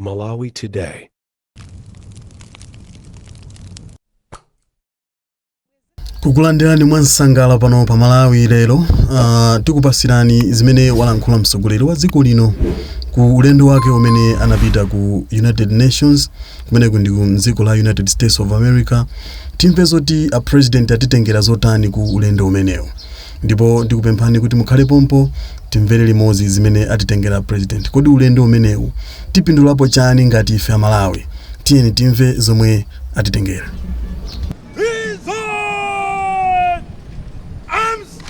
Malawi Today. Kukulandirani mwansangala pano pa Malawi Lero. Tikupasirani zimene walankhula mtsogoleri wa dziko lino ku ulendo wake umene anapita ku United Nations, kumeneku ndi ku mdziko la United States of America. Timve zoti a President atitengera zotani ku ulendo umenewu, ndipo ndikupemphani kuti mukhale pompo timvere limodzi zimene atitengera President. Kodi ulendo umenewu tipindulapo chani ngati ife Amalawi? Tiyeni timve zomwe atitengera. Present arms!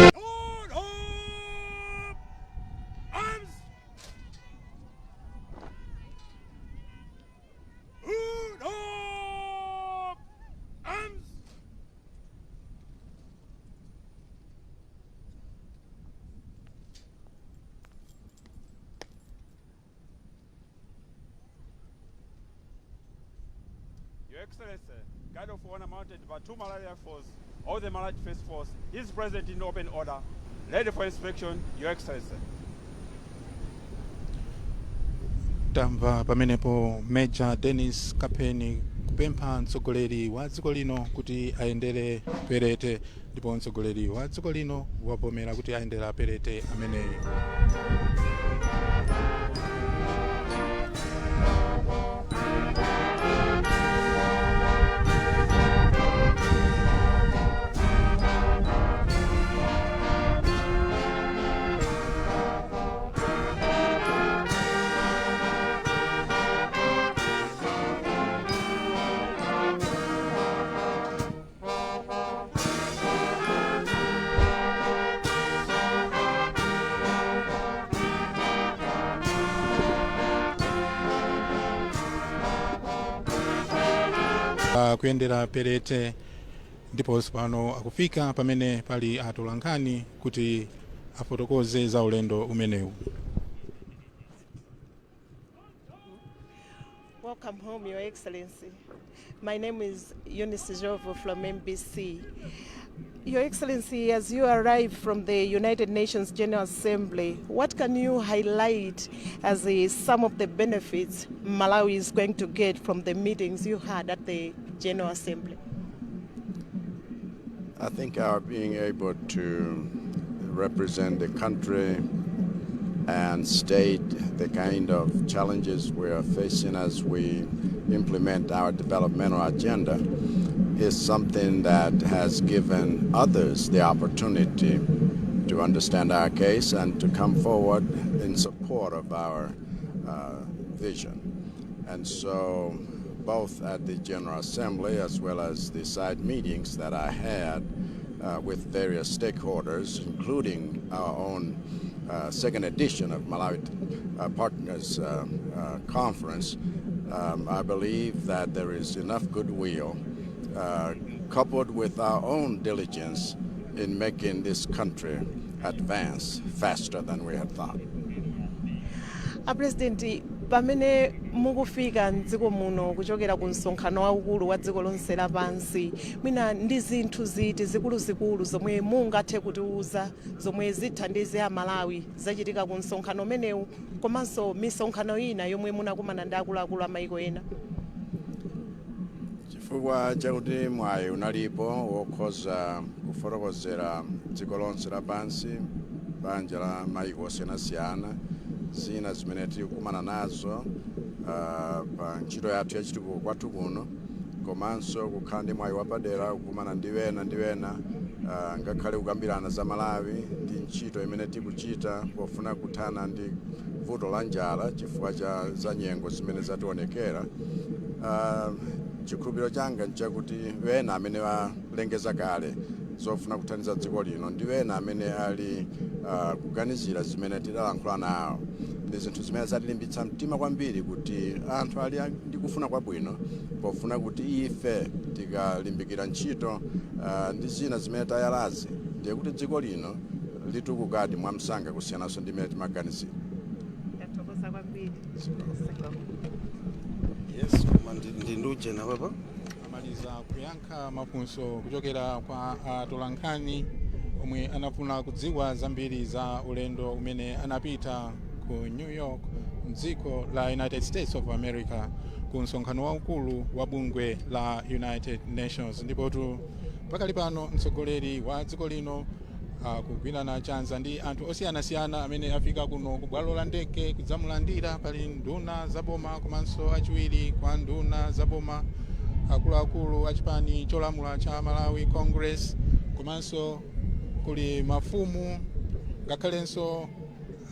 Hold up! Arms! Hold up! Arms! Your Excellency, Guard of Honor mounted by two Malawi Air Force or the Malawi Defense Force is present in open order, ready for inspection, Your Excellency. Tamva pamenepo Major Dennis Kapeni kupempha mtsogoleri wa dziko lino kuti ayendere perete, ndipo mtsogoleri wa dziko lino wavomera kuti ayendera perete ameneyi. Kuyendera perete, ndiponso pano akufika pamene pali atolankhani kuti afotokoze za ulendo umenewu. Welcome home, Your Excellency. My name is Eunice Jovo from MBC. Your Excellency, as you arrive from the United Nations General Assembly, what can you highlight as some of the benefits Malawi is going to get from the meetings you had at the General Assembly? I think our being able to represent the country and state the kind of challenges we are facing as we implement our developmental agenda is something that has given others the opportunity to understand our case and to come forward in support of our vision. And so both at the General Assembly as well as the side meetings that I had with various stakeholders, including our own second edition of Malawi Partners Conference, I believe that there is enough goodwill coupled with our own diligence in making this country advance faster than we had thought. A President, pamene mukufika mdziko muno kuchokera ku msonkhano waukulu wa dziko lonse lapansi, mwina ndi zinthu ziti zikuluzikulu zomwe mungathe kutiuza zomwe zithandize Amalawi zachitika ku msonkhano umenewu, komanso misonkhano ina yomwe munakumana ndi akuluakulu a maiko ena? Chifukwa chakuti mwayi unalipo wokhoza kufotokozera dziko lonse lapansi, banja la maiko osiyanasiyana, zina zimene tikukumana nazo pa ntchito yathu yachitukuko kwathu kuno. Komanso kukhala ndi mwayi wapadera kukumana ndi wena ndi wena, ngakhale kukambirana za Malawi ndi ntchito imene tikuchita pofuna kuthana ndi vuto la njala chifukwa cha za nyengo zimene zationekera. Chikhulupiriro changa nchakuti wena amene walengeza kale zofuna kuthandiza dziko lino ndi wena amene ali kuganizira zimene tidalankhula nawo, ndi zinthu zimene zatilimbitsa mtima kwambiri kuti anthu ali ndi kufuna kwabwino pofuna kuti ife tikalimbikira ntchito ndi zina zimene tayalazi, ndiye kuti dziko lino litukukadi mwamsanga kusiyananso ndi imene timaganizira. Ndathokoza kwambiri. Yes, koma ndi ujena papa. Amaliza kuyankha mafunso kuchokera kwa atolankhani omwe anafuna kudziwa zambiri za ulendo umene anapita ku New York, mdziko la United States of America, ku msonkhano waukulu wa bungwe la United Nations. Ndipotu pakali pano mtsogoleri wa dziko lino akugwirana chanza ndi anthu osiyanasiyana amene afika kuno ku bwalo la ndege kudzamulandira. Pali nduna zaboma komanso achiwiri kwa nduna zaboma, akuluakulu achipani cholamula cha Malawi Congress, komanso kuli mafumu, ngakhalenso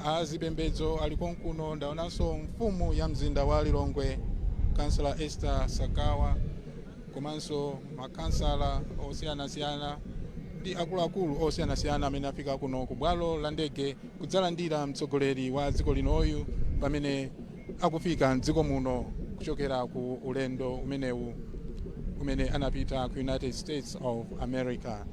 azipembedzo ali konkuno. Ndaonanso mfumu ya mzinda wa Lilongwe, Kansala Esther Sakawa, komanso makansala osiyanasiyana ndi akuluakulu osiyanasiyana amene afika kuno ku bwalo la ndege kudzalandira mtsogoleri wa dziko linoyu pamene akufika mdziko muno kuchokera ku ulendo umenewu umene anapita ku United States of America.